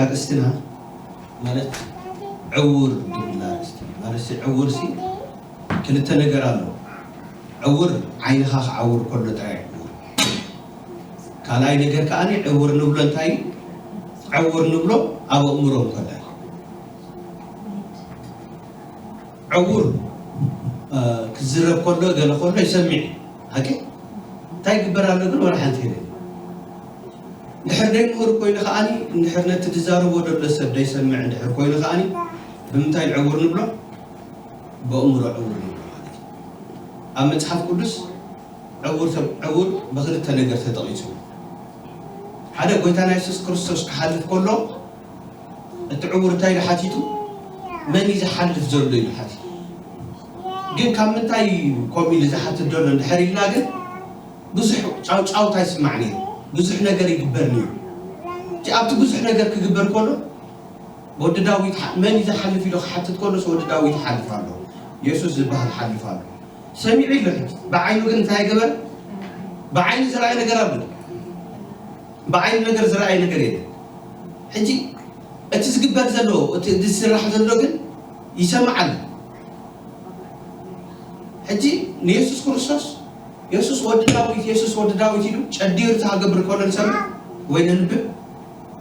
ኣርእስትና ማለት ዕውር ዝብል ኣርእስቲ ማለት ሲ ዕውር ሲ ክልተ ነገር ኣሎ። ዕውር ዓይንኻ ክዓውር ከሎ ጥራይ ዕውር። ካልኣይ ነገር ከኣ ዕውር ንብሎ እንታይ እዩ? ዕውር ንብሎ ኣብ ኣእምሮ እንከሎ እዩ። ዕውር ክዝረብ ከሎ ገለ ከሎ ይሰምዕ እዩ። ሓቂ እንታይ ይግበር ኣሎ ግን ወላ ሓንቲ የለን። እንድሕር ደይምሁር ኮይኑ ከዓኒ እንድሕር ነቲ ዝዛረቦ ዘሎ ሰብ ደይሰምዕ እንድሕር ኮይኑ ከዓኒ ብምንታይ ዕውር ንብሎ? ብእምሮ ዕውር ንብሎ ማለት እዩ። ኣብ መጽሓፍ ቅዱስ ዕውር ሰብ ዕውር ብክልተ ነገር ተጠቒሱ። ሓደ ጎይታና የሱስ ክርስቶስ ክሓልፍ ከሎ እቲ ዕውር እንታይ ኢሉ ሓቲቱ? መን እዩ ዝሓልፍ ዘሎ ኢሉ ሓቲቱ። ግን ካብ ምንታይ እዩ ከምኡ ኢሉ ዝሓትት ዘሎ እንድሕር ኢልና ግን ብዙሕ ጫውጫውታ ይስማዕ ነይሩ። ብዙሕ ነገር ይግበር ነይሩ። እቲ ኣብቲ ብዙሕ ነገር ክግበር ከሎ ወዲ ዳዊት ሓ- መን እዩ ዝሓልፍ ኢሉ ክሓትት ከሎስ ወዲ ዳዊት ይሓልፍ ኣሎ። የሱስ ዝበሃል ሓልፍ ኣሎ። ሰሚዑ ኢሉ ሕጂ ብዓይኑ ግን እንታይ ገበረ? ብዓይኑ ዝረኣየ ነገር ኣሎ። ብዓይኑ ነገር ዝረኣየ ነገር የለ። ሕጂ እቲ ዝግበር ዘሎ እቲ ዝስራሕ ዘሎ ግን ይሰምዓሉ። ሕጂ ንየሱስ ክርስቶስ የሱስ ወዲ ዳዊት የሱስ ወዲ ዳዊት ኢሉ ጨዲሩ ተሃገብር ከሎ ንሰምዕ ወይ ነንብብ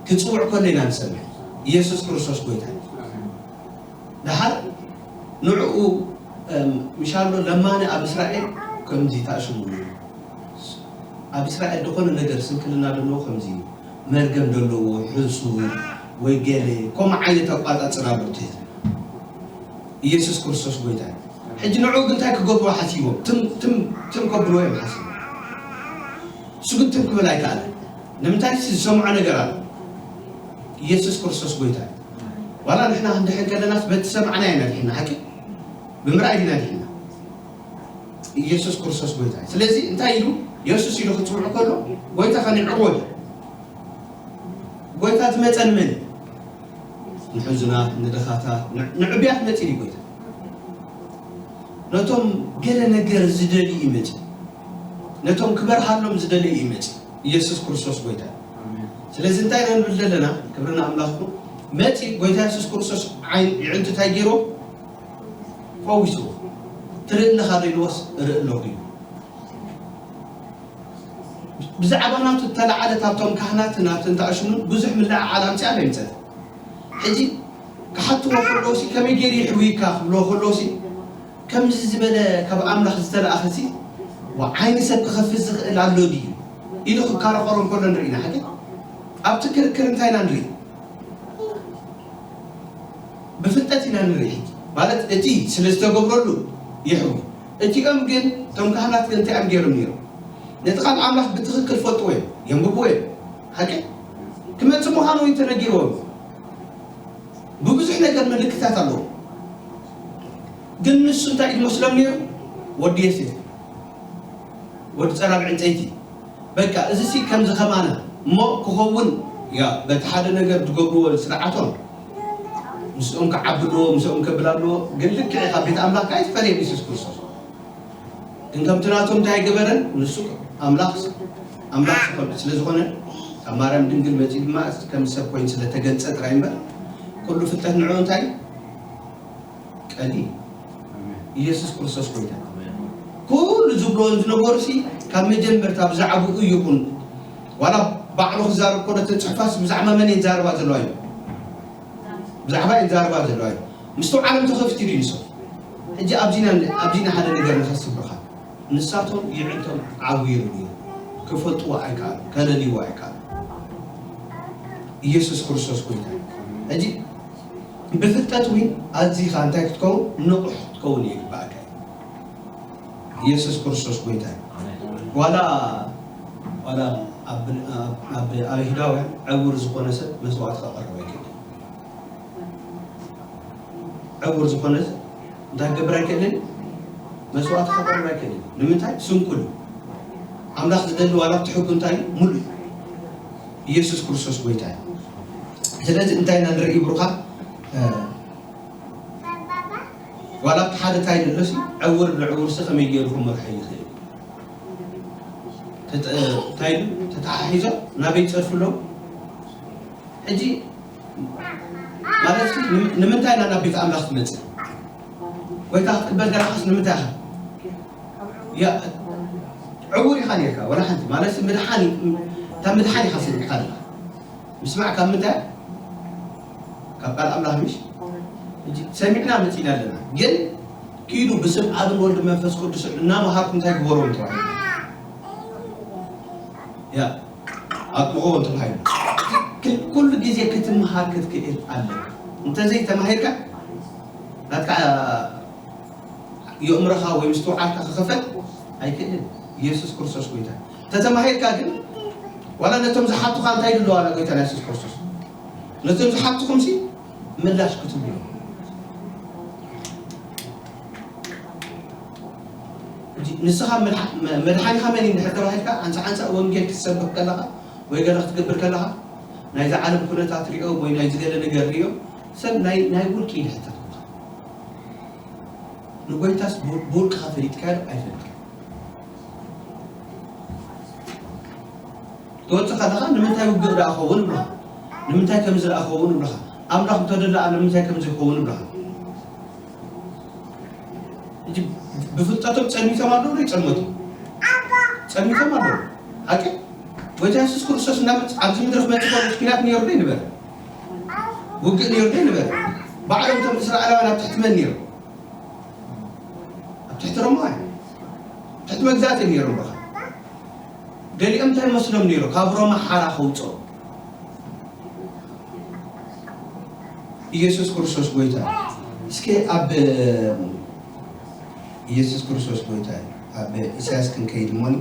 ክፅውዕ ከሎ ኢና ንሰምዕ። ኢየሱስ ክርስቶስ ጎይታ እዩ። ደሓር ንዕኡ ምሻሎ ለማኒ ኣብ እስራኤል ከምዚ ተኣሽሙ ኣብ እስራኤል ዝኾነ ነገር ስንክልና ዘለዎ ከምዚ መርገም ዘለዎ ሕሱር ወይ ገለ ከምኡ ዓይነት ኣቋፃፅራ ኣሎ እቲ ህዝቢ። ኢየሱስ ክርስቶስ ጎይታ እዩ። ሕጂ ንዕኡ ግን እንታይ ክገብርዎ ሓሲቦም? ትም ትም ትም ከብልዎ እዮም ሓሲቦም። እሱ ግን ትም ክብል ኣይከኣለ። ንምንታይ ዝሰምዖ ነገር ኣሎ። ኢየሱስ ክርስቶስ ጎይታ እዩ። ዋላ ንሕና ክንድሕን ከለናስ በቲ ሰማዕና ኢና ድሒና ሓቂ ብምርኣይ ዲና ድሒና። ኢየሱስ ክርስቶስ ጎይታ እዩ። ስለዚ እንታይ ኢሉ የሱስ ኢሉ ክፅውዑ ከሎ ጎይታ ከኒዕዎ ዶ? ጎይታ ዝመፀ ንመን እዩ? ንሕዙናት ንድኻታት ንዕብያት መፂ እዩ ጎይታ። ነቶም ገለ ነገር ዝደልዩ እዩ መፂ። ነቶም ክበርሃሎም ዝደልዩ እዩ መፂ። ኢየሱስ ክርስቶስ ጎይታ እዩ። ስለዚ እንታይ ኢና ንብል ዘለና? ክብርና ኣምላኽ ይኹን። መፂ ጎይታ የሱስ ክርስቶስ ዓይን ይዕንቱ እንታይ ገይርዎ? ፈዊስዎ። ትርኢ ኣለኻ ዶ ኢልዎስ እርኢ ኣለኹ ኢሉ። ብዛዕባ ናቱ እተለዓለት ኣብቶም ካህናትን ኣብተን ተኣሽሙን ብዙሕ ምልዕዓል ኣምፅኣ ዶ ይምፀት? ሕጂ ክሓትዎ ከለውሲ ከመይ ገይሩ ይሕውይካ ክብልዎ ከለውሲ ከምዚ ዝበለ ካብ ኣምላኽ ዝተለኣኸሲ ዓይኒ ሰብ ክኸፍት ዝኽእል ኣሎ ድዩ ኢሉ ክከራኸሮም ከሎ ንርኢ ኢና። ሓቂ ኣብቲ ክርክር እንታይ ኢና ንርኢ? ብፍልጠት ኢና ንርኢ ማለት እቲ ስለ ዝተገብረሉ ይሕዊ። እቲኦም ግን እቶም ካህናት ግን እንታይ እዮም ገይሮም ነይሮም? ነቲ ቃል ኣምላኽ ብትኽክል ፈልጥዎ እዮም የንብብዎ እዮም። ሓቂ ክመፅእ ምዃኑ እውን ተነጊርዎም ብብዙሕ ነገር ምልክታት ኣለዎ። ግን ንሱ እንታይ እዩ ዝመስሎም ነይሩ? ወዲ የሴፍ ወዲ ፀራብ ዕንፀይቲ በቃ እዚ ሲ ከምዚ ከማና እሞ ክኸውን ያ በቲ ሓደ ነገር ዝገብርዎ ስርዓቶም ምስኦም ክዓቢ ኣለዎ ምስኦም ከብል ኣለዎ። ግን ልክዕ ካብ ቤት ኣምላኽ ኣይትፈለየም የሱስ ክርስቶስ ግን ከምቲ ናቶም እንታይ ገበረን ንሱ ኣምላኽ ኣምላኽ ዝኾነ ስለ ዝኾነ ካብ ማርያም ድንግል መፂ ድማ ከም ሰብ ኮይኑ ስለተገልፀ ጥራይ እምበር ኩሉ ፍልጠት ንዑ እንታይ ቀሊል ኢየሱስ ክርስቶስ ጎይታ ኩሉ ዝብልዎን ዝነበሩ ሲ ካብ መጀመርታ ብዛዕባኡ ይኹን ዋላ ባዕሉ ክዛረብ ኮነ ተፅሕፋስ ብዛዕባ መን እየን ዛረባ ዘለዋ እዩ ብዛዕባ እየን ዛረባ ዘለዋ እዩ ምስተውዓሎም ተኸፍት ኢሉ ይንሶ ሕጂ ኣብዚና ኣብዚና ሓደ ነገር ንኸስብርኻ ንሳቶም ይዕንቶም ዓዊሩ እዩ ክፈልጥዎ ኣይከኣሉ ከለልይዎ ኣይከኣሉ ኢየሱስ ክርስቶስ ጎይታ እዩ ሕጂ ብፍልጠት እውን ኣዚኻ እንታይ ክትከውን ንቑሕ ክትከውን ይግባእካ ኢየሱስ ክርስቶስ ጎይታ እዩ ዋላ ዋላ ኣብ ኣይሁዳውያን ዕውር ዝኾነ ሰብ መስዋዕቲ ከቐርብ ኣይክእልን ዕውር ዝኾነ እንታይ ክገብር ኣይክእልን መስዋዕቲ ከቐርብ ኣይክእልን ንምንታይ ስንኩል ኣምላኽ ዝደሊ ዋላ ኣብቲ ሕጉ እንታይ ሙሉእ ኢየሱስ ክርስቶስ ጎይታ እዩ ስለዚ እንታይ ኢና ንርኢ ብሩኻ ዋላ ኣብቲ ሓደ እንታይ ንብለሲ ዕውር ንዕውርሲ ከመይ ገይሩ ክመርሖ ይኽእል እንታይ ተተሓሒዞ ናበይ ፀድፍሎም ሕጂ ማለት ሲ፣ ንም-፣ ንምንታይ ኢና ናብ ቤት ኣምላኽ ትመጽእ? ጎይታ ክትቅበል ከለኻስ ንምንታይ ኢኻ? ያ፣ ዕዉር ኢኻ ነርካ፣ ወላ ሓንቲ። ማለት ሲ፣ ምድሓን፣ እታ ምድሓን ኢኻ ሰሚዕካ ኣለኻ። ምስማዕ ካብ ምንታይ? ካብ ቃል ኣምላኽ ምሽ? ሕጂ ሰሚዕና መጺና ኣለና። ግን ኪዱ ብስም ኣብን ወልድ መንፈስ ቅዱስ እናመሃርኩ እንታይ ግበርዎም ተባሂሉ? ያ፣ ኣጥምቕዎ ተባሂሉ። ክ-፣ ኩሉ ግዜ ክትምሃር ክትክእል ኣለካ። እንተዘይተማሂርካ ናትካ የእምሮኻ ወይ ምስትውዓልካ ክኸፈት ኣይክእልን። ኢየሱስ ክርስቶስ ጎይታ። እንተተማሂርካ ግን ዋላ ነቶም ዝሓቱኻ እንታይ ኢሉ ዋላ ጎይታና ኢየሱስ ክርስቶስ? ነቶም ዝሓቱኹምሲ ምላሽ ክትብሉ። ሕጂ ንስኻ መድሓ-፣ መ-፣ መድሓኒኻ መን እዩ እንድሕር ተባሂልካ፣ ኣንጻ-፣ ኣንጻር ወንጌል ክትሰብክ ከለኻ ወይ ገለ ክትገብር ከለኻ፣ ናይዛ ዓለም ኩነታት ሪኦ ወይ ናይዚ ገለ ነገር ሪኦ፣ ሰብ ናይ፣ ናይ ውልቂ እዩ ዝሕተት። ንጎይታስ ብ-፣ ብውልቅኻ ፈሊጥካዮ ዶ ኣይፈልጥካዮ? ትወጽእ ከለኻ ንምንታይ ውግእ ደኣ ኸውን እብለኻ? ንምንታይ ከምዚ ደኣ ኸውን እብለኻ? ኣምላኽ እንተደለኣ ንምንታይ ከምዚ ይኸውን እብለኻ? ሕጂ ብፍልጠቶም ጸልሚቶም ኣለዉ ዶ ይጸልመቱ? ጸልሚቶም ኣለዉ። ሓቂ? ጎይታ የሱስ ክርስቶስ እናመጽ-፣ ኣብዚ ምድሪ ክመጽእ ከሎ ኲናት ነይሩ ዶ ይንበር? ውግእ ነይሩ ዶ ይንበር? ባዕሎም እቶም እስራኤላውያን ኣብ ትሕቲ መን ነይሮም? ኣብ ትሕቲ ሮማውያን። ኣብ ትሕቲ መግዛእቲ እዮም ነይሮም። በኻ ገሊኦም እንታይ መስሎም ነይሩ? ካብ ሮማ ሓራ ከውፅኦ። ኢየሱስ ክርስቶስ ጎይታ። እስኪ ኣብ ኢየሱስ ክርስቶስ ጎይታ እዩ። ኣብ ኢሳያስ ክንከይድ እሞኒ፣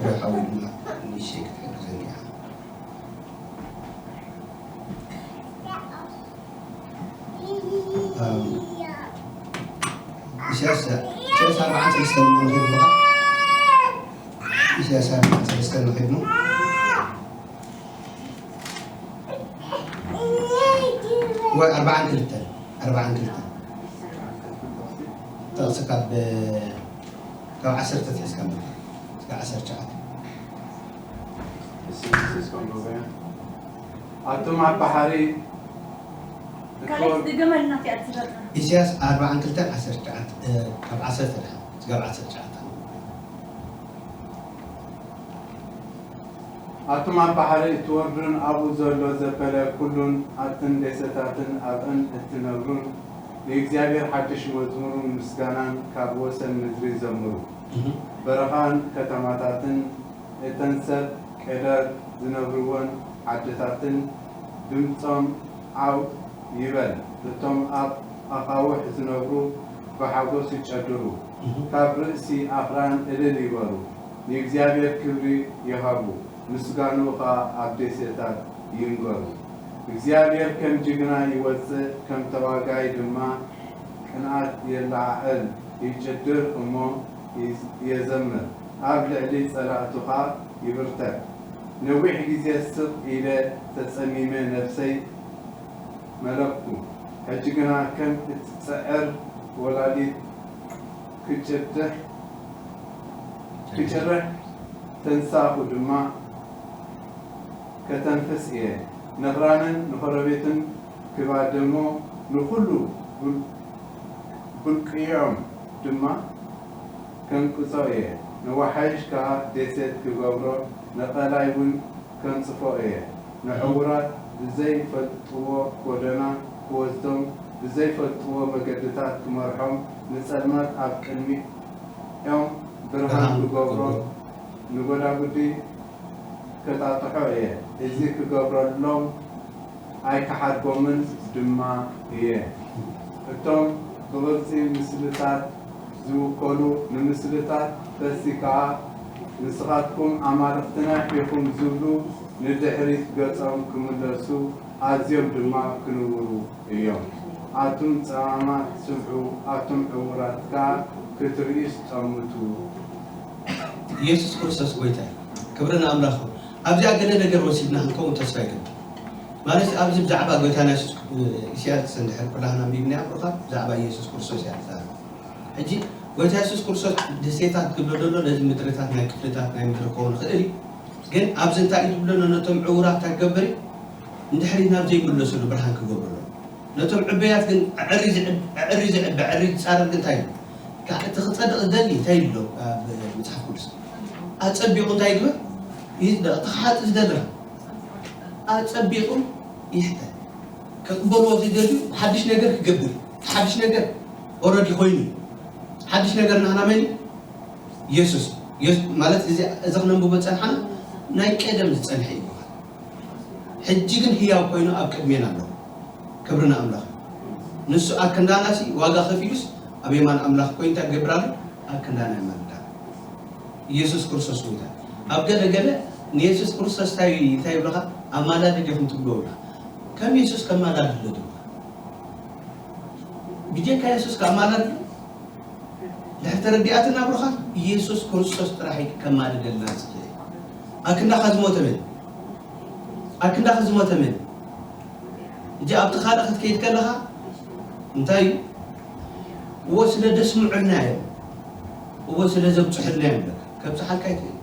ርሓዊ ድማ ንእሽተይ ክትሕግዘኒ ኢኻ። እም፣ ኢሳያስ፣ ኢሳያስ ኣርባዓን ሰለስተን እሞ ንኺድ ብኻ። ኢሳያስ ኣርባዓን ሰለስተን ንኺድ እሞ። ወይ ኣርባዓን ክልተን፣ ኣርባዓን ክልተን። ጥቕሲ ካብ፣ ካብ ዓሰርተ ትሒዝካ እሞ፣ እስከ ዓሰርተ ትሽዓተ። ኣቱም ኣብ ባሕሪ ካልእ እትወ-፣ ድገመልና እቲኣ ትዝረጥና። ኢሳያስ ኣርባዓን ክልተን ዓሰርተ ትሽዓተ፣ እ፣ ካብ ዓሰርተ ደሓን፣ ካብ ዓሰርተ ትሽዓተ። ኣቱም ኣብ ባሕሪ እትወርዱን ኣብኡ ዘሎ ዘበለ ኩሉን ኣብትን ደሴታትን ኣብእን እትነብሩን ንእግዚኣብሔር ሓድሽ መዝሙርን ምስጋናን ካብ ወሰን ምድሪ ዘምሩ። እህ። በረኻን ከተማታትን እተን ሰብ ቀደር ዝነብርወን ዓድታትን ድምጾም ዓው ይበል። እቶም ኣብ ኣኻውሕ ዝነብሩ ብሓጎስ ይጨድሩ። እህ። ካብ ርእሲ ኣኽራን እልል ይበሉ። ንእግዚኣብሔር ክብሪ ይሃቡ፣ ምስጋንኡ ኸኣ ኣብ ደሴታት ይንገሩ። እግዚኣብሔር ከም ጅግና ይወጽእ፣ ከም ተዋጋኢ ድማ ቅንኣት የለዓዕል። ይጭድር እሞ ይዝ-፣ የዘምር፣ ኣብ ልዕሊ ጸላእቱ ኸኣ ይብርትዕ። ነዊሕ ግዜ ስቕ ኢለ ተጸሚመ ነፍሰይ መለኽኩ። ሕጂ ግና ከም እትጽዕር ወላዲት ክጭርሕ፣ ክጭርሕ ተንሳእኹ ድማ ከተንፍስ እየ። ነኽራንን ንኸረቤትን ክባደሞ ንኹሉ ቡል-፣ ቡልቅዮም ድማ ከንቅጾ እየ። ንወሓይሽ ከኣ ደሴት ክገብሮ፣ ንቐላይ እውን ከንጽፎ እየ። ንዕዉራት ብዘይፈልጥዎ ጐደና ክወስዶም፣ ብዘይፈልጥዎ መገድታት ክመርሖም፣ ንጸልማት ኣብ ቅድሚኦም ብርሃን ብርሃን ክገብሮ፣ ክገብሮ። ንጐዳጉዲ ከጣጥሖ እየ። እዚ ክገብረሎም ኣይክሓድጎምን ድማ እየ። እቶም ብቕርጺ ምስልታት ዝውከሉ፣ ንምስልታት ፈሲ ከኣ፣ "ንስኻትኩም ኣማልኽትና ኢኹም" ዝብሉ፣ ንድሕሪት ገጾም ክምለሱ፣ ኣዝዮም ድማ ክንውሩ እዮም። ኣቱም ጸማማት ስምዑ፣ ኣቱም ዕዉራት ከኣ ክትርእዩስ ጠምቱ። ኢየሱስ ክርስቶስ ጎይታ እዩ። ክብሪ ንኣምላኽ ይኹን። ኣብዚኣ ገለ ነገር ወሲድና ክንከውን ተስፋ ይገብር። ማለት ኣብዚ ብዛዕባ ጎይታና የሱስ፣ ኢሳያስ እንድሕር ኩላህና ኣንቢብናዮ፣ ብሩኻት፣ ብዛዕባ ኢየሱስ ክርስቶስ እያ ትዛረብ። ሕጂ ጎይታ የሱስ ክርስቶስ ደሴታት ክብሎ ዘሎ ነዚ ምድርታት ናይ ክፍልታት ናይ ምድሪ ክኸውን ይኽእል እዩ። ግን ኣብዚ እንታይ እዩ ዝብሎ ኣሎ? ነቶም ዕዉራት እንታይ ክገብር እዩ? ንድሕሪት ናብ ዘይምለሱሉ ብርሃን ክገብሩ ኣለዎ። ነቶም ዕበያት ግን ኣዕሪ ዝዕብ- ኣዕሪ ዝዕብ ኣዕሪ ዝጻረር ግን እንታይ እዩ? ካብ እቲ ክጸድቕ ዝደሊ እንታይ ይብሎ ኣብ መጽሓፍ ቅዱስ? ኣጸቢቑ እንታይ ይግበር? ይጽደቕ። እቲ ክሓጥ ዝደሊ ኣጸቢቑ ይሕተ። ክቕበልዎ ዝደልዩ ሓድሽ ነገር ክገብር። ሓድሽ ነገር ኦረዲ ኮይኑ። ሓድሽ ነገር ናህና መን እዩ? የሱስ። የሱ- ማለት እዚ እዚ ክነንብቦ ዝጸንሓና ናይ ቀደም ዝጸንሐ እዩ። ሕጂ ግን ህያው ኮይኑ ኣብ ቅድሜና ኣሎ። ክብሪ ንኣምላኽ። ንሱ ኣብ ክንዳና ሲ ዋጋ ከፊሉስ ኣብ የማን ኣምላኽ ኮይኑ እንታይ ክገብር ኣሎ? ኣብ ክንዳና የማልዳ። ኢየሱስ ክርስቶስ ጎይታ። ኣብ ገለ ገለ ንየሱስ ክርስቶስ እንታይ እንታይ ይብለኻ? ኣማላዲ ዲኹም ትብልዎ ይብለኻ። ከም የሱስ ከማላዲ ኣሎ ትብለኻ። ብጀካ የሱስ ከማላዲ ኣሎ? ድሕሪ ተረዲኣትና ብሩኻት፣ ኢየሱስ ክርስቶስ ጥራሕ እዩ ከማልደልና ዝኽእል። ኣብ ክንዳኻ ዝሞተ መን? ኣብ ክንዳኻ ዝሞተ መን? እጂ ኣብቲ ካልእ ክትከይድ ከለኻ እንታይ እዩ? እዎ ስለ ደስምዑልና እዮም። እዎ ስለ ዘብፅሑልና እዮም። ከብፅሓልካ ይኽእል።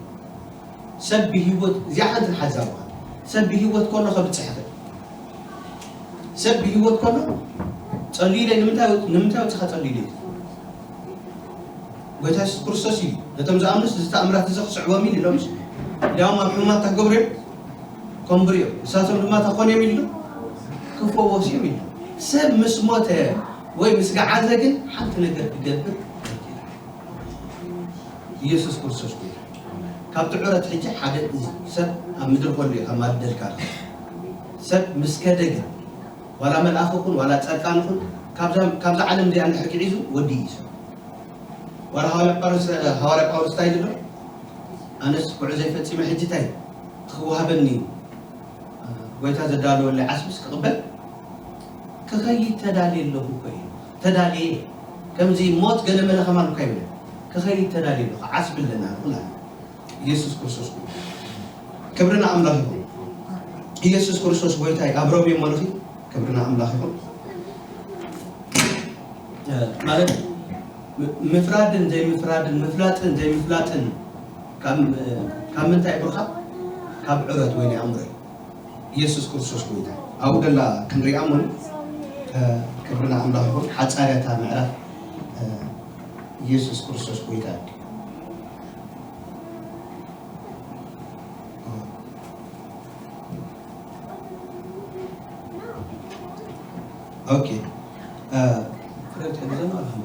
ሰብ ብህይወት እዚኣ ሓንቲ ንሓዛብ። ሰብ ብህይወት ከሎ ከብፅሕ ይኽእል። ሰብ ብህይወት ከሎ ጸልዩለይ ንምንታይ ንምንታይ ወጽኻ ጸልዩለይ? ጎይታ የሱስ ክርስቶስ እዩ። ነቶም ዝኣምኑስ እዚ ተኣምራት እዚ ክስዕቦም እዩ ኢሎምስ። እንዲያውም ኣብ ሕሙማት ክገብሩ እዮም። ከንብሩ እዮም። ንሳቶም ድማ ተኾን እዮም ኢሉ ክፈወሱ እዮም ኢሉ። ሰብ ምስ ሞተ ወይ ምስ ገዓዘ ግን ሓንቲ ነገር ክገብር ኣይክእልን። ኢየሱስ ክርስቶስ ጎይታ። ካብቲ ዕረት ሕጂ ሓደ ሰብ ኣብ ምድሪ ከሎ እዩ ከማልደልካ። ሰብ ምስ ከደ ግን ዋላ መልኣኽ ይኹን ዋላ ጻድቃን ይኹን ካብዛ ካብዛ ዓለም እዚኣ እንድሕር ግዒዙ ወዲ እዩ ሰብ። ዋላ ሃዋርያ ጳውሎስ ሃዋርያ ጳውሎስ እንታይ ኢሉ ኣሎ? ኣነስ ጉዕዞይ ፈጺመ ሕጂ እንታይ ክወሃበኒ እዩ? ጎይታ ዘዳለወለይ ዓስብስ ክቕበል ክኸይድ ተዳልየ ኣለኹ እኮ እዩ። ተዳልየ ከምዚ ሞት ገለ መለ ከማን እኳ ይብለ ክኸይድ ተዳልየ ኣለኹ። ዓስቢ ኣለና ንኹላና። ኢየሱስ ክርስቶስ ጎይታ። ክብሪ ንኣምላኽ ይኹን። ኢየሱስ ክርስቶስ ጎይታ እዩ። ኣብ ሮሜ እሞ ንኺ ክብሪ ንኣምላኽ ይኹን። እ፣ ማለት ም- ምፍራድን ዘይምፍራድን ምፍላጥን ዘይምፍላጥን ካብ እ፣ ካብ ምንታይ ብርኻ? ካብ ዕረት ወይ ናይ ኣእምሮ እዩ። ኢየሱስ ክርስቶስ ጎይታ ኣብኡ ደላ ክንሪኣ እሞ እ፣ ክብሪ ንኣምላኽ ይኹን። ሓጻርያታ ምዕራፍ እ፣ ኢየሱስ ክርስቶስ ጎይታ እዩ። ኦኬ። እ፣ ፍሬ ትሕግዘና ኣለኹም?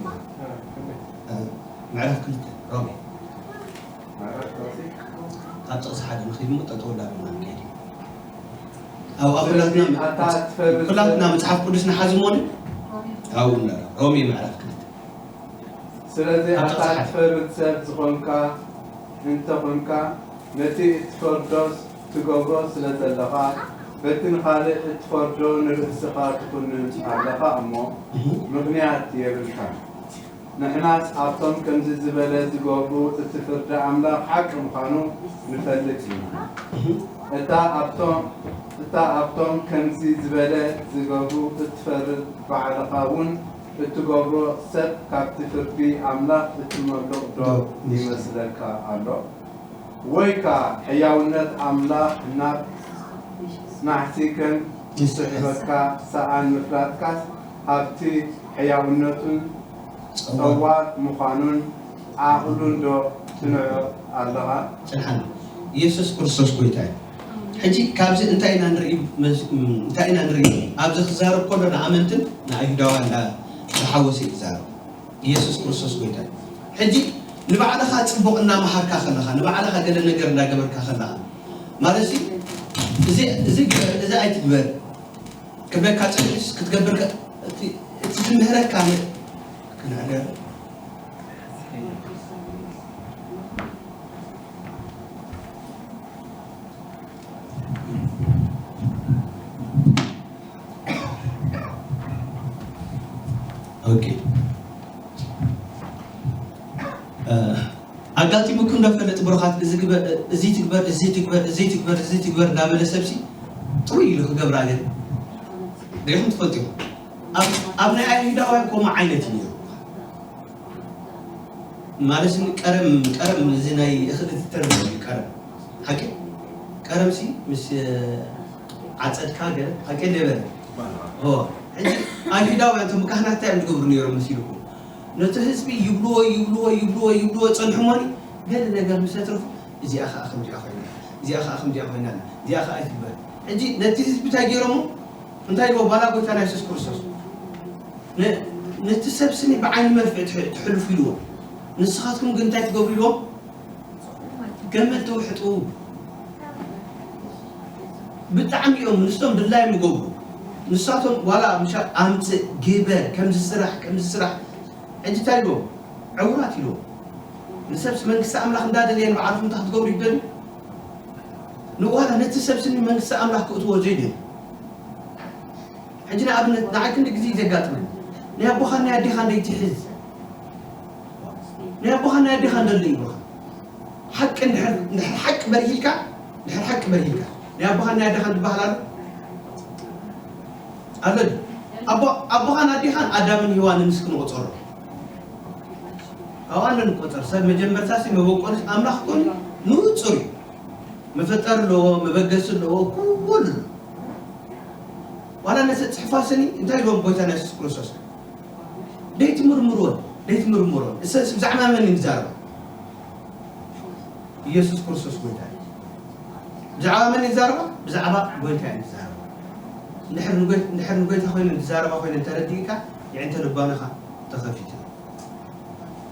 እ፣ ምዕራፍ ክልተ ሮሜ። ካብ ጥቕሲ ሓደ ንኺድ እሞ ጠጠው እንዳበልና ንከይድ። ኣብ ኣብ ኩላትና ስለዚ ኣታ ትፈርድ ኩላትና ሰብ መጽሓፍ ቅዱስ ንሓዝ እሞ ን ኣብኡ ንረኣ። ሮሜ ምዕራፍ ክልተ። ስለዚ ካብ ኣታ ጥቕሲ ሓደ። ትፈርድ ሰብ ዝኾንካ እንተ ኾንካ፣ ነቲ እትፈርዶስ ትገብሮ ስለ ዘለኻ፣ በቲ ንኻልእ እትፈርዶ ንርእስኻ ትኹንን ኣለኻ እሞ፣ እህ። ምኽንያት የብልካን። ንሕናስ ኣብቶም ከምዚ ዝበለ ዝገብሩ እቲ ፍርዲ ኣምላኽ ሓቂ ምዃኑ ንፈልጥ ኢና። እህ። እታ ኣብቶም እታ ኣብቶም ከምዚ ዝበለ ዝገብሩ እትፈርድ ባዕልኻ እውን እትገብሮ ሰብ ካብቲ ፍርዲ ኣምላኽ እትመልቕ ዶ ዶ ይመስለካ ኣሎ? ወይካ ሕያውነት ኣምላኽ ናብ ናሕሲ ከም ይስሕበካ ሰኣን ምፍላጥካስ ኣብቲ ሕያውነቱን ጸዋር ምዃኑን ዓቕሉን ዶ ትንዕቕ ኣለኻ? ጽንሓና። ኢየሱስ ክርስቶስ ጎይታ እዩ። ሕጂ ካብዚ እንታይ ኢና ንርኢ? መስ- ም- እንታይ ኢና ንርኢ? ኣብዚ ክዛረብ ከሎ ንኣመንትን ንኣይሁዳውያን እንዳ- ዝሓወሰ እዩ ዝዛረብ። ኢየሱስ ክርስቶስ ጎይታ እዩ። ሕጂ ንባዕልኻ ጽቡቕ እናመሃርካ ከለኻ፣ ንባዕልኻ ገለ ነገር እናገበርካ ከለኻ፣ ማለት እዚ እዚ ግበር፣ እዚ ኣይትግበር ክብለካ ጸኒሑስ ክትገብር ከ- እቲ እቲ ዝምህረካ ነ- ክንዕገር። ኦኬ። እ፣ ኣጋጢሙኩም ዶ ፈልጥ ብሩኻት? እዚ ግበር፣ እዚ ትግበር፣ እዚ ትግበር፣ እዚ ትግበር፣ እዚ ትግበር እንዳበለ ሰብሲ ጥውይ ኢሉ ክገብራ ግን ርኢኹም ትፈልጡ ኢኹም። ኣብ ኣብ ናይ ኣይሁዳውያን ከምኡ ዓይነት እዩ ነይሩ። ማለት ቀረም ቀረም እዚ ናይ እኽሊ ትተርፍ እዩ ቀረም። ሓቂ ቀረምሲ ምስ ዓጸድካ ገለ ኣቀለ በለ። ኦ፣ ሕጂ ኣይሁዳውያን እቶም ካህናት እንታይ እዮም ዝገብሩ ነይሮም መሲልኩም? ነቲ ህዝቢ ይብልዎ፣ ይብልዎ፣ ይብልዎ፣ ይብልዎ ጸንሑ እሞኒ፣ ገለ ነገር ምስ ኣትረፉ፣ "እዚኣ ኸኣ ከምዚኣ ኮይና፣ እዚኣ ኸኣ ከምዚኣ ኮይና፣ እዚኣ ኸኣ ኣይትግበር." ሕጂ ነቲ ህዝቢ እንታይ ገይሮሞ? እንታይ ኢልዎ? ዋላ ጎይታና የሱስ ክርስቶስ፣ "ነ-፣ ነቲ ሰብ ስኒ ብዓይኒ መርፍእ ትሕ-፣ ትሕልፉ" ኢልዎ። "ንስኻትኩም ግን እንታይ ትገብሩ?" ኢልዎም። ገመድ ተውሕጡ። ብጣዕሚ እዮም ንሶም ድላዮም ይገብሩ። ንሳቶም ዋላ ምሻ ኣምጽእ፣ ግበር፣ ከምዚ ስራሕ፣ ከምዚ ስራሕ። ሕጂ እንታይ ኢልዎም? ዕውራት ኢልዎም። ንሰብስ መንግስቲ ኣምላኽ እንዳደልየ ንባዕልኹም እንታይ ክትገብሩ ይደልዩ? ንዋላ ነቲ ሰብስኒ መንግስቲ ኣምላኽ ክእትዎ ዘይደልዩ። ሕጂ ንኣብነት ንዓይ ክንዲ ግዜ እዩ ዘጋጥመኒ። ናይ ኣቦኻን ናይ ኣዴኻን ደይትሕዝ። ናይ ኣቦኻን ናይ ኣዴኻን ደሎ ይብሉኻ። ሓቂ እንድሕር፣ እንድሕር ሓቂ በርሂልካ፣ እንድሕር ሓቂ በርሂልካ፣ ናይ ኣቦኻን ናይ ኣዴኻን ዝበሃል ኣሎ? ኣሎ ድዩ? ኣቦ-፣ ኣቦኻን ኣዴኻን ኣዳምን ሄዋንን እስኪ ንቑጸሮ። ኣብኣን ንቆጸር። ሰብ መጀመርታሲ መበቆልስ ኣምላኽ ኮን ንጹር እዩ። መፈጠሪ ኣለዎ፣ መበገሲ ኣለዎ፣ ኩሉ ኣለዎ። ዋላ ነቲ ጽሕፋ ስኒ እንታይ ኢልዎም ጎይታና የሱስ ክርስቶስ? "ደይትምርምርወን፣ ደይትምርምርወን." እሰንስ ብዛዕባ መን እዩ ዝዛረባ? ኢየሱስ ክርስቶስ ጎይታ እዩ። ብዛዕባ መን እዩ ዝዛረባ? ብዛዕባ ጎይታ እዩ ዝዛረባ። እንድሕር ንጎይ-፣ እንድሕር ንጎይታ ኮይነን ዝዛረባ ኮይነን ተረዲእካ፣ የዕንተ ልባናኻ ተኸፊቱ።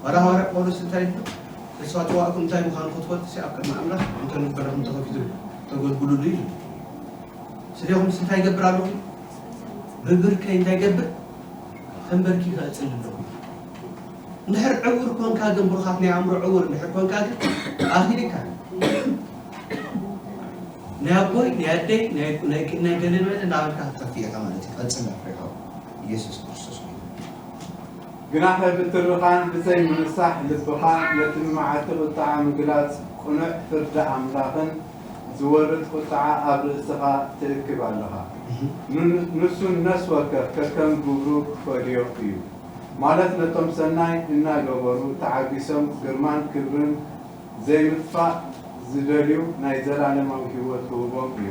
ዋላ ሃዋርያ ጳውሎስ እንታይ ይብል? ተስፋ ጽዋእኩም እንታይ ምዃኑ ክትፈልጡ ሲ ኣብ ቅድሚ ኣምላኽ እንተ ልበለኹም ተኸፊቱ ተገልግሉሉ እዩ። ስለኹም ሲ እንታይ ይገብር ኣለኹ? ብብርከይ እንታይ ይገብር? ተንበርኪኸ እጽሊ ኣለኹ። እንድሕር ዕውር ኮንካ ግን፣ ብሩኻት ናይ ኣእምሮ ዕውር እንድሕር ኮንካ ግን፣ ኣኺልካ። ናይ ኣቦይ፣ ናይ ኣደይ፣ ናይ፣ ናይ፣ ናይ ገለ መለ እናበልካ ክትጠፍእ ኢኻ ማለት እዩ። ቀጽል ኣፍሪኻ። ኢየሱስ ክርስቶስ እዩ። ግናኸ ብትርኻን ብዘይ ምንሳሕ ልብኻ ነቲ ንመዓልቲ ቁጥዓ ምግላጽ ቅኑዕ ፍርዲ ኣምላኽን ዝወርድ ቁጥዓ ኣብ ርእስኻ ትእክብ ኣለኻ። እህ። ን-፣ ንሱ ነፍሲ ወከፍ ከከም ግብሩ ክፈድዮ እዩ። ማለት ነቶም ሰናይ እናገበሩ ተዓጊሶም ግርማን ክብርን ዘይምጥፋእ ዝደልዩ ናይ ዘላለማዊ ህይወት ክህቦም እዩ።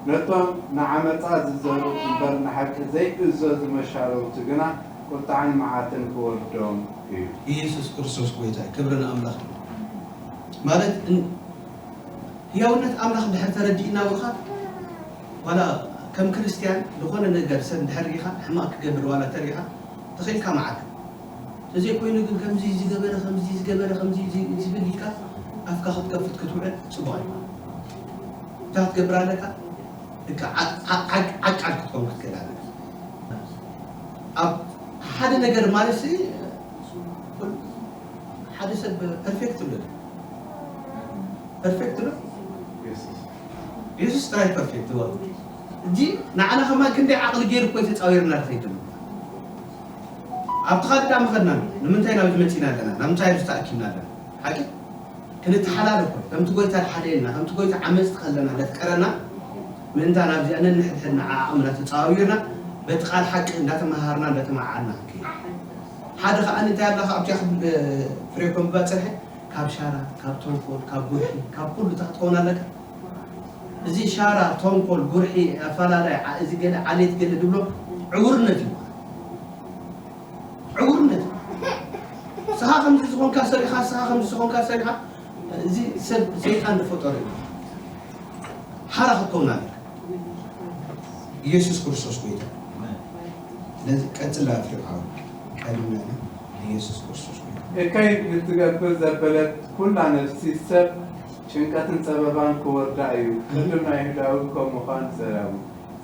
ነቶም ንዓመጻ ዝዘርኡ እምበር ንሓቂ ዘይእዘዙ መሻረውቲ ግና ቁጥዓን መዓትን ክወርዶም እዩ። ኢየሱስ ክርስቶስ ጎይታ እዩ። ክብሪ ንኣምላኽ እዩ። ማለት እን-፣ ህያውነት ኣምላኽ እንድሕር ተረዲእና ብኻ፣ ዋላ ከም ክርስትያን ዝኾነ ነገር ሰብ እንድሕር ሪኢኻ፣ ሕማቕ ክገብር ዋላ ተሪኢኻ፣ ተኸኢልካ መዓት። ተዘይኮይኑ ግን ከምዚ ዝገበረ፣ ከምዚ ዝገበረ፣ ከምዚ ዚ-፣ ዝብል ኢልካ ኣፍካ ክትከፍት ክትውዕል ጽቡቕ ኣይኮነን። እንታይ ክትገብር ኣለካ? ደቂ ዓ-፣ ዓ-፣ ዓ-፣ ዓቃል ክትኮን ክትክእል ኣለካ። ኣብ ሓደ ነገር ማለት ሲ፣ ኩል-፣ ሓደ ሰብ ፐርፌክት ኣሎ። ፐርፌክት ኣሎ። የሱስ። የሱስ ጥራይ ፐርፌክት እዩ። እንጂ ንዓና ከማን ክንደይ ዓቕሊ ገይሩ እኮ እዩ ተጻዊርና ዝኸይድ ዘሎ። ኣብቲ ካልእ ዳኣ መኸድና፣ ንምንታይ ናብዚ መጺና ኣለና? ናብ ምንታይ ኣብዚ ተኣኪብና ኣለና? ሓቂ? ክንተሓላለ እኮ እዩ። ከምቲ ጎይታ ዝሓለየልና፣ ከምቲ ጎይታ ዓመጽቲ ከለና ዘፍቀረና፣ ምእንታ ናብዚኣ ነንሕድሕድና ዓዓቕምና ተጻዊርና፣ በቲ ቃል ሓቂ እንዳተመሃርና፣ እንዳተመዓዓድና ክንከይድ። ሓደ ከኣ እንታይ ኣላ ካብቲ ክብል፣ ፍሬ ኮምባ ጸንሐ፣ ካብ ሻራ፣ ካብ ተንኮል፣ ካብ ጉርሒ፣ ካብ ኩሉ እንታይ ክትከውን ኣለካ? እዚ ሻራ፣ ተንኮል፣ ጉርሒ፣ ኣፈላላይ፣ ዓ-፣ እዚ ገለ ዓሌት ገለ ዝብሎ ዕውርነት እዩ። ዕውርነት። ስኻ ከምዚ ዝኾንካ ሰሪኻ፣ ስኻ ከምዚ ዝኾንካ ሰሪኻ፣ እዚ ሰብ ሰይጣን ዝፈጠሮ እዩ። ሓራ ክትከውን ኣለካ። ኢየሱስ ክርስቶስ ጎይታ። ነዚ ቀጽል ኣፍሪቃዊ ቀዲምና ኢና። ኢየሱስ ክርስቶስ ጎይታ። እከይ ንትገብር ዘበለት ኩላ ነፍሲ ሰብ ጭንቀትን ጸበባን ክወርዳ እዩ። ቅድም ናይ ይሁዳዊ ከም ምዃን ጸላዊ።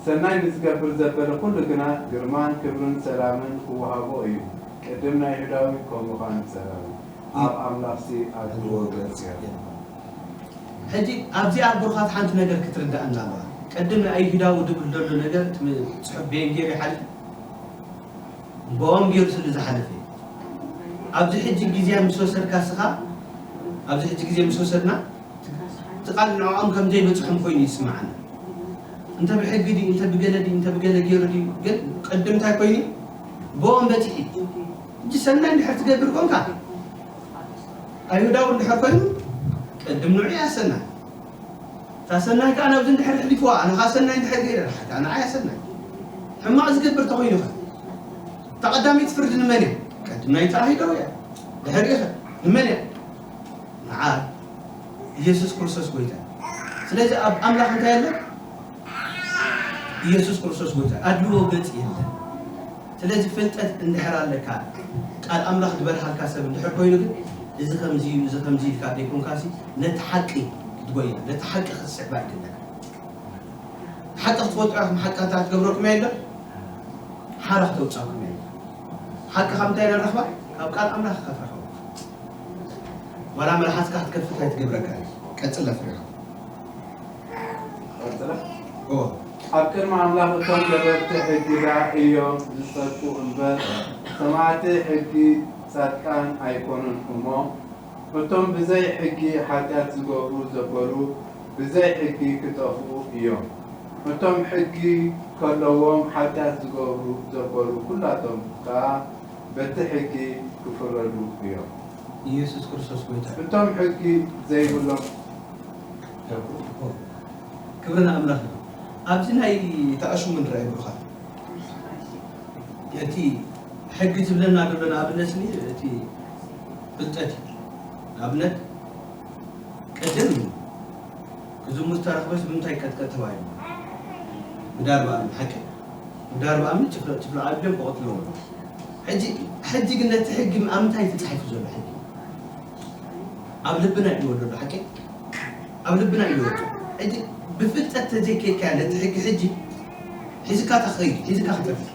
ሰናይ ንዝገብር ዘበለ ኩሉ ግና ግርማን ክብርን ሰላምን ክወሃቦ እዩ። ቅድም ናይ ይሁዳዊ ከም ምዃን ጸላዊ። ኣብ ኣምላኽሲ ኣድልዎ ገጽ የለን። ሕጂ ኣብዚኣ ብሩኻት ሓንቲ ነገር ክትርዳእና ኣለዋ። ቅድም ኣይሁዳዊ ድብል ዘሎ ነገር እቲ ጽሑፍ ቤን ገይሩ ይሓልፍ። ብኦም ገይሩ ስለ ዝሓለፈ እዩ። ኣብዚ ሕጂ ግዜ ምስ ወሰድካ ስኻ፣ ኣብዚ ሕጂ ግዜ ምስ ወሰድና፣ እቲ ቃል ንዕኦም ከም ዘይበጽሖም ኮይኑ ይስምዓና። እንተ ብሕጊ ድዩ፣ እንተ ብገለ ድዩ፣ እንተ ብገለ ገይሩ ድዩ፣ ግን ቅድም እንታይ ኮይኑ? ብኦም በጺሑ። ሕጂ ሰናይ እንድሕር ትገብር ኮንካ፣ ኣይሁዳዊ እንድሕር ኮይኑ፣ ቅድም ንዑ እያ ሰናይ። እታ ሰናይ ከኣ ናብዚ እንድሕር ኣሕሊፍዋ፣ ኣነ ከኣ ሰናይ እንድሕር ገይረ፣ ሓታ ንዓይ ሰናይ። ሕማቕ ዝገብር ተኾይኑ ኸ? እታ ቀዳመይቲ ፍርዲ ንመን እያ? ቅድም ናይ ተኣሂዶ እያ። ድሕሪኡ ኸ ንመን እያ? ንዓ ኢየሱስ ክርስቶስ ጎይታ። ስለዚ ኣብ ኣምላኽ እንታይ ኣሎ? ኢየሱስ ክርስቶስ ጎይታ። ኣድልዎ ገጽ የለን። ስለዚ ፍልጠት እንድሕር ኣለካ፣ ቃል ኣምላኽ ዝበልሃልካ ሰብ እንድሕር ኮይኑ ግን፣ እዚ ከምዚ እዩ፣ እዚ ከምዚ ኢልካ ዘይኮንካሲ፣ ነቲ ሓቂ ክትጎያ፣ ነቲ ሓቂ ክትስዕባ ይግበኣካ። ሓቂ ክትፈልጡ ኢኹም፣ ሓቂ እንታይ ክትገብረኩም እያ ኢሎ? ሓራ ክተውጻኩም እያ። ሓቂ ካብ እንታይ ኢና ንረኽባ? ካብ ቃል ኣምላኽ ኢኻ ትረኽባ። ዋላ መልሓስካ ክትከፍት ኣይትገብረካ። ቀጽል ፍሬኻ። ቀጽለ። እዎ። ኣብ ቅድሚ ኣምላኽ እቶም ነበርቲ ሕጊ ደኣ እዮም ዝጸድቁ እምበር፣ ሰማዕቲ ሕጊ ጻድቃን ኣይኮኑን እሞ፣ እቶም ብዘይ ሕጊ ሓጢኣት ዝገብሩ ዘበሉ ብዘይ ሕጊ ክጠፍኡ እዮም። እቶም ሕጊ ከለዎም ሓጢኣት ዝገብሩ ዘበሉ ኩላቶም ከኣ በቲ ሕጊ ክፍረዱ እዮም። ኢየሱስ ክርስቶስ ጎይታ። እቶም ሕጊ ዘይብሎም ክብሪ ንኣምላኽ ይኹን። ኣብዚ ናይ ተኣሽሙ ንረኣይ ብሩኻት። እቲ ሕጊ ዝብለና ዘሎ ንኣብነት ስኒ እቲ ፍልጠት እዩ። ንኣብነት ቅድም ክዝሙት ተረኽበስ ብምንታይ ቀጥቀጥ ተባሂሉ? ብዳርባ እምኒ ሓቂ። ብዳርባ እምኒ ጭፍለቕ ጭፍለቕ ኣቢሎም ክቐትልዎ። ሕጂ ሕጂ ግን ነቲ ሕጊ ኣብ ምንታይ ተጻሒፉ ዘሎ ሕጊ? ኣብ ልብና እዩ ወለዶ ሓቂ። ኣብ ልብና እዩ ወለዶ። ሕጂ ብፍልጠት ተዘይከይድካ ነቲ ሕጊ ሕጂ ሒዝካ ተኸይድ፣ ሒዝካ ክትጠፍእ።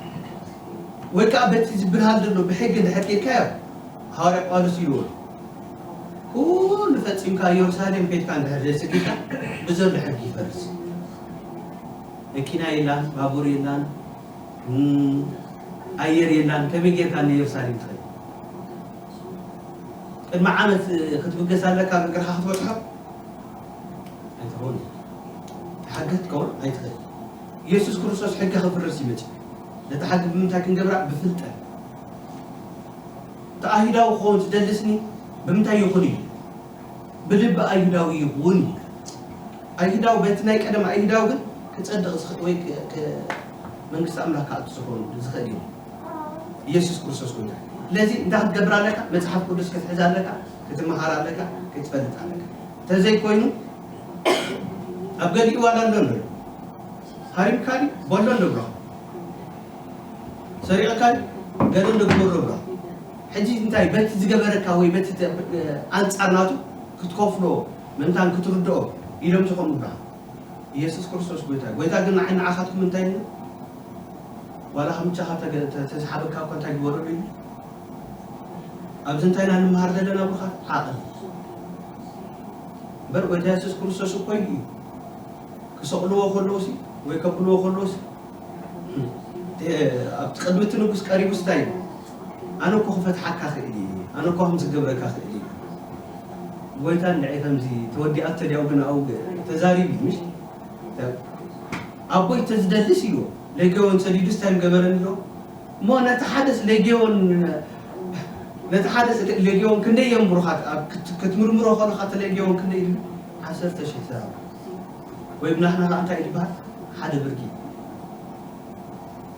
ወይ ከዓ በቲ ዝበሃል ዘሎ ብሕጊ እንድሕር ከይድካዮ፣ ሃዋርያ ጳውሎስ ኢልዎ፣ ኩሉ ፈጺምካ ኢየሩሳሌም ከይድካ እንድሕር ዘይሰጊድካ፣ ብዘሎ ሕጊ ይፈርስ። መኪና የላን፣ ባቡር የላን፣ እም፣ ኣየር የላን፣ ከመይ ጌርካ ንኢየሩሳሌም ትኸይድ? ቅድሚ ዓመት ክትብገስ ኣለካ፣ ብእግርኻ ክትበጽሖ ኣይትኸውን። ተሓግህ ክትከውን ኣይትኽእል። ኢየሱስ ክርስቶስ ሕጊ ክፍርስ ይመጽእ። ነቲ ሕጊ ብምንታይ ክንገብራ? ብፍልጠት። እቲ ኣይሁዳዊ ክኸውን ዝደልስኒ ብምንታይ ይኹን እዩ? ብልቢ ኣይሁዳዊ ይኹን እዩ። ኣይሁዳዊ በቲ ናይ ቀደም ኣይሁዳዊ ግን ክጸድቕ ዝኽእል ወይ ክ-፣ ክ-፣ መንግስቲ ኣምላኽ ክኣቱ ዝኾን ዝኽእል እዩ። ኢየሱስ ክርስቶስ ጎይታ። ስለዚ እንታይ ክትገብር ኣለካ? መጽሓፍ ቅዱስ ክትሕዝ ኣለካ፣ ክትመሃር ኣለካ፣ ክትፈልጥ ኣለካ። እንተዘይኮይኑ ኣብ ገሊኡ ዋላ ኣሎ ኣሎ። ሃሪምካ ድዩ? በሎ ኣሎ ብሎ። ሰሪቕካ ድዩ? ገለ ኣሎ ግበሮ ብሎ። ሕጂ እንታይ በቲ ዝገበረካ ወይ በቲ ተ-፣ ኣንጻር ናቱ ክትከፍሎ ምእንታን ክትርድኦ ኢሎም ዝኾኑ ብሎ። ኢየሱስ ክርስቶስ ጎይታ። ጎይታ ግን ንዓይ ንዓኻትኩም እንታይ ኢልና? ዋላ ከምቻኻ ተገ-፣ ተ-፣ ተዝሓበካ እኳ እንታይ ግበረሉ ኢሉ? ኣብዚ እንታይ ኢና ንምሃር ዘለና ብሩኻት? ዓቕሊ። እምበር ጎይታ የሱስ ክርስቶስ እኮ ኢሉ እዩ። ክሰቕልዎ ከለውሲ ወይ ከብልዎ ከለውሲ፣ እ፣ ኣብቲ ቅድሚ እቲ ንጉስ ቀሪቡስ እንታይ ኢሉ? ኣነ እኮ ክፈትሓካ ክእል እየ፣ ኣነ እኮ ከምዚ ክገብረካ ክእል እየ። ጎይታ እንድዒ ከምዚ ተወዲኣቶ ድያው ግን ኣብኡ ተዛሪቡ እዩ፣ ምሽ? ኣቦይ ተዝደልስ ኢልዎ፣ ሌጌዎን ሰዲዱስ እንታይ ምገበረኒ ኢልዎ? እሞ ነቲ ሓደስ ሌጌዎን፣ ነቲ ሓደስ ሌጌዎን ክንደይ እዮም ብሩኻት? ኣብ ክት-፣ ክትምርምሮ ከለኻ እቲ ሌጌዎን ክንደይ እዩ? ዓሰርተ ሽሕ ሰራዊት። ወይ ብናህና ከኣ እንታይ እዩ ዝበሃል? ሓደ ብርጌድ።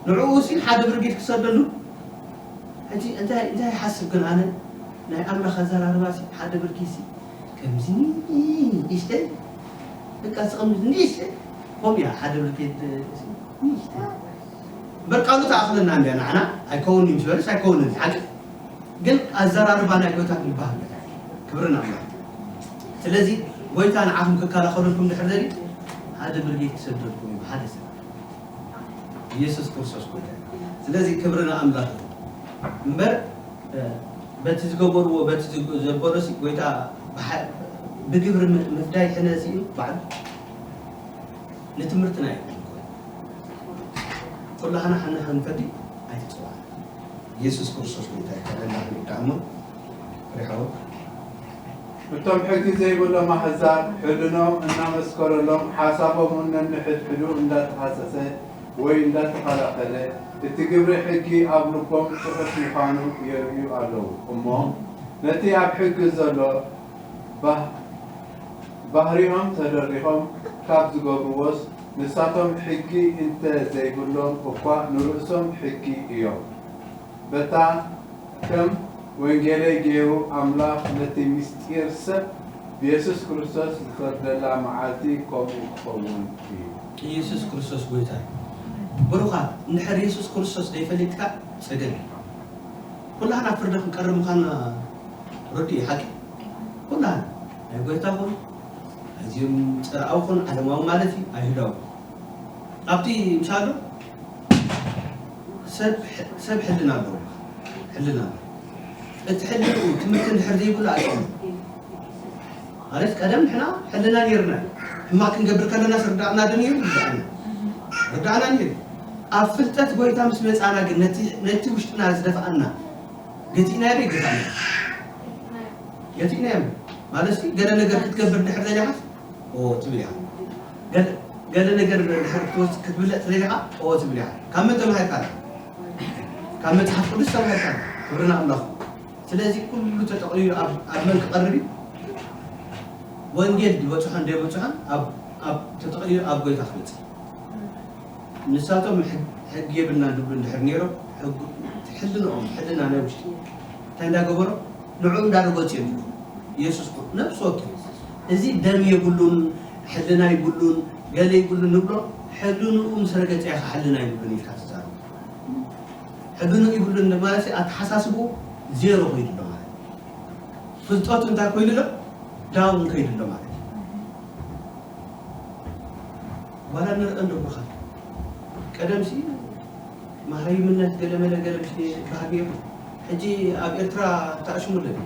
ንዕኡ ሲ ሓደ ብርጌድ ክሰደሉ? ሕጂ እንታይ፣ እንታይ ይሓስብ ግን ኣነ? ናይ ኣምላኽ ኣዘራርባ ሲ ሓደ ብርጌድ ሲ ከምዚ ንእሽተይ፣ በቃ ሲ ከምዚ ንእሽተይ፣ ከምኡ እያ ሓደ ብርጌድ ሲ ንእሽተይ። እምበር ቃሉ ተኣኽለና እንድያ ንዓና፣ ኣይከውንን ምስ በለስ ኣይከውንን፣ ሓቂ። ግን ኣዘራርባ ናይ ጎይታ ክንበሃል። ክብሪ ንኣምላኽ። ስለዚ ጎይታ ንዓኹም ክከላኸለልኩም ድሕር ደልዩ ሓደ ብርጌድ ክሰደልኩም እዩ፣ ሓደ ሰብ። ኢየሱስ ክርስቶስ ጎይታ እዩ። ስለዚ ክብሪ ንኣምላኽ ይኹን። እምበር፣ እ፣ በቲ ዝገበርዎ፣ በቲ ዝግ-፣ ዘበሎሲ ጎይታ ብሓ-፣ ብግብሪ ም-፣ ምፍዳይ ሕነ ሲኡ ባዕሉ ንትምህርትና ይኹን። ኩላህና ሓና ክንፈዲ ኣይትጽዋዕ። ኢየሱስ ክርስቶስ ጎይታ እዩ። ከለና ክንዳእሞ ሪሓው። እቶም ሕጊ ዘይብሎም ኣህዛብ ሕልኖም እናመስከረሎም፣ ሓሳቦም እውን ነንሕድሕዱ እንዳተሃሰሰ ወይ እንዳተኸላኸለ፣ እቲ ግብሪ ሕጊ ኣብ ልቦም ጽሑፍ ምዃኑ የርእዩ ኣለዉ። እሞ ነቲ ኣብ ሕጊ ዘሎ ባህ-፣ ባህሪኦም ተደሪኾም ካብ ዝገብርዎስ፣ ንሳቶም ሕጊ እንተ ዘይብሎም እኳ ንርእሶም ሕጊ እዮም። በታ ከም ወንጌለይ ገይሩ ኣምላኽ ነቲ ምስጢር ሰብ ብየሱስ ክርስቶስ ዝፈርደላ መዓልቲ ከምኡ ክኸውን እዩ። ኢየሱስ ክርስቶስ ጎይታ እዩ። ብሩኻት፣ እንድሕር ኢየሱስ ክርስቶስ ዘይፈሊጥካ ጸገም እዩ። ኩላህና ኣብ ፍርዲ ክንቀርብ ምዃንና ርዱእ እዩ፣ ሓቂ። ኩላህና፣ ናይ ጎይታ ኹን፣ ኣዝዮም ጸርኣዊ ኹን፣ ዓለማዊ ማለት እዩ፣ ኣይሁዳዊ። ኣብቲ ምሳሉ ሰብ፣ ሰብ ሕልና ኣለዎ። ሕልና ኣለዎ። እቲ ሕልንኡ ትምህርቲ እንድሕር ዘይብሉ ኣይኮነን። ማለት ቀደም ንሕና ሕልና ነይርና እዩ። ሕማቅ ክንገብር ከለና ርዳእና ዶ ነይሩ? ርዳእና። ርዳእና ነይሩ። ኣብ ፍልጠት ጎይታ ምስ መጻና ግን ነቲ፣ ነቲ ውሽጥና ዝደፍኣና ገቲእናዮ ዶ ኣይገታእናዮ? ገቲእናዮ። ማለት ሲ ገለ ነገር ክትገብር ድሕር ደሊኻ ኦ ትብል ኢኻ። ገለ፣ ገለ ነገር ድሕር ክትወስድ ክትብለጥ ደሊኻ ኦ ትብል ኢኻ። ካብ መን ተማሂርካ? ካብ መጽሓፍ ቅዱስ ተማሂርካ። ክብሪ ንኣምላኽ። ስለዚ ኩሉ ተጠቕሊሉ ኣብ፣ ኣብ መን ክቐርብ እዩ? ወንጌል ዝበጽሖን ዘይበጽሖን ኣብ፣ ኣብ ተጠቕሊሉ ኣብ ጎይታ ክመጽእ። ንሳቶም ሕግ-፣ ሕጊ የብልናን ዝብሉ እንድሕር ነይሮም፣ ሕጉ-፣ ሕልንኦም፣ ሕልና ናይ ውሽጢ እንታይ እንዳገበሮ ንዕኡ እንዳረገጹ እዮም። ኢየሱስ እኮ ነፍሲ ወከፍ እዚ ደም የብሉን፣ ሕልና ይብሉን፣ ገለ ይብሉን ንብሎ፣ ሕልንኡ ምስ ረገጸ ኢኻ ሕልና ይብሉን ኢልካ ትዛረብ። ሕልንኡ ይብሉን ማለት ኣተሓሳስብኡ ዜሮ ኮይዱ ኣሎ ማለት እዩ። ፍልጠቱ እንታይ ኮይኑ ኣሎ? ዳውን ከይዱ ኣሎ ማለት እዩ። ዋላ ንርእን ዶ ብኻ ቀደም ሲ መሃይምነት ገለመለ ገለ ምስ ባህል ነይሩ። ሕጂ ኣብ ኤርትራ ተኣሽሙ ኣለዉ።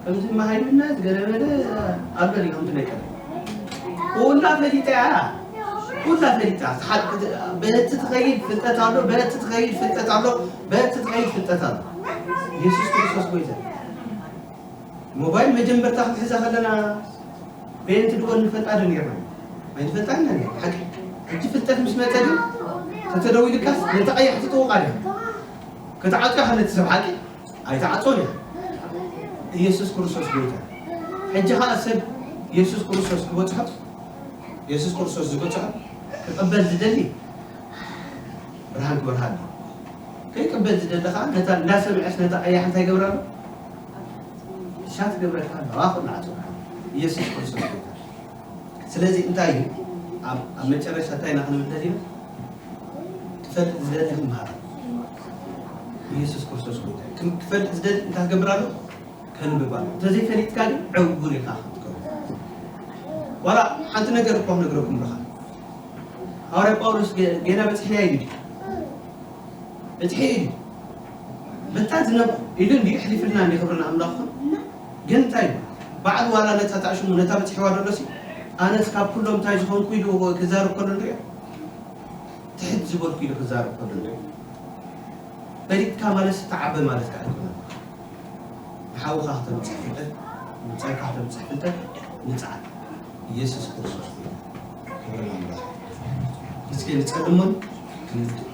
ከምዚ መሃይምነት ገለመለ ኣሎ ድዩ ከምቲ ናይ ቀደም? ኩላ ፈሊጣ እያ። ኩላ ፈሊጣ። ሓ-፣ በቲ ትኸይድ ፍልጠት ኣሎ፣ በቲ ትኸይድ ፍልጠት ኣሎ፣ በቲ ትኸይድ ፍልጠት ኣሎ። ኢየሱስ ክርስቶስ ጎይታ። ሞባይል መጀመርታ ክንሕዛ ከለና በየንቲ ድወል ንፈልጣ ዶ ነርና? ኣይንፈልጣን ኢና ነርና። ሓቂ። ሕጂ ፍልጠት ምስ መጸ ግን ተተደዊልካስ ነቲ ቀያሕ ትጥውቓ ዶ? ክትዓጾ ኢኻ ነቲ ሰብ ሓቂ? ኣይትዓጾን ኢኻ። ኢየሱስ ክርስቶስ ጎይታ። ሕጂ ኸኣ ሰብ ኢየሱስ ክርስቶስ ዝበጽሖ፣ ኢየሱስ ክርስቶስ ዝበጽሖ ክቕበል ዝደሊ ብርሃን ክበርሃሉ። ከይቅበል ዝደሊ ኸኣ ነታ እንዳሰምዐስ ነታ ቀያሕ እንታይ ይገብራ ኣሎ? ሻት ገብረካ ኣለዋ፣ ኩሉ ዓጽዋ። ኢየሱስ ክርስቶስ ጎይታ። ስለዚ እንታይ እዩ? ኣብ፣ ኣብ መጨረሻ እንታይ ኢና ክንብል ደሊና? ክፈልጥ ዝደሊ ክምሃር። ኢየሱስ ክርስቶስ ጎይታ እዩ። ክም-፣ ክፈልጥ ዝደሊ እንታይ ክገብር ኣሎ? ከንብብ ኣሎ። እንተዘይፈሊጥካ ግን ዕውር ኢኻ ክትከውን። ዋላ ሓንቲ ነገር እኮ ክነግረኩም ኣለኻ። ሃዋርያ ጳውሎስ ገ-፣ ገና በጺሕና ኢሉ ድዩ? በጺሐ ኢሉ። በታ ዝነብ-፣ ኢሉ እንድዩ፣ ኣሕሊፍልና እንድዩ፣ ክብሪ ንኣምላኽ ይኹን። ግን እንታይ እዩ? ባዕሉ ዋላ ነታ ተኣሽሙ፣ ነታ በጺሕዋ ደሎ ሲ፣ ኣነስ ካብ ኩሎም እንታይ ዝኾንኩ ኢሉ ክዛረብ ከሎ ንሪኦ። ትሕት ዝበልኩ ኢሉ ክዛረብ ከሎ ንሪኦ። ፈሊጥካ ማለት ተዓበ ማለት ከኣ ኣይኮነን። ንሓውኻ ከተብጽሕ ፍልጠት፣ ንብጻይካ ከተብጽሕ ፍልጠት፣ ንጽዓት። ኢየሱስ ክርስቶስ ጎይታ። ክብሪ ንኣምላኽ። እስኪ ንጸልሞን ክንውድእ።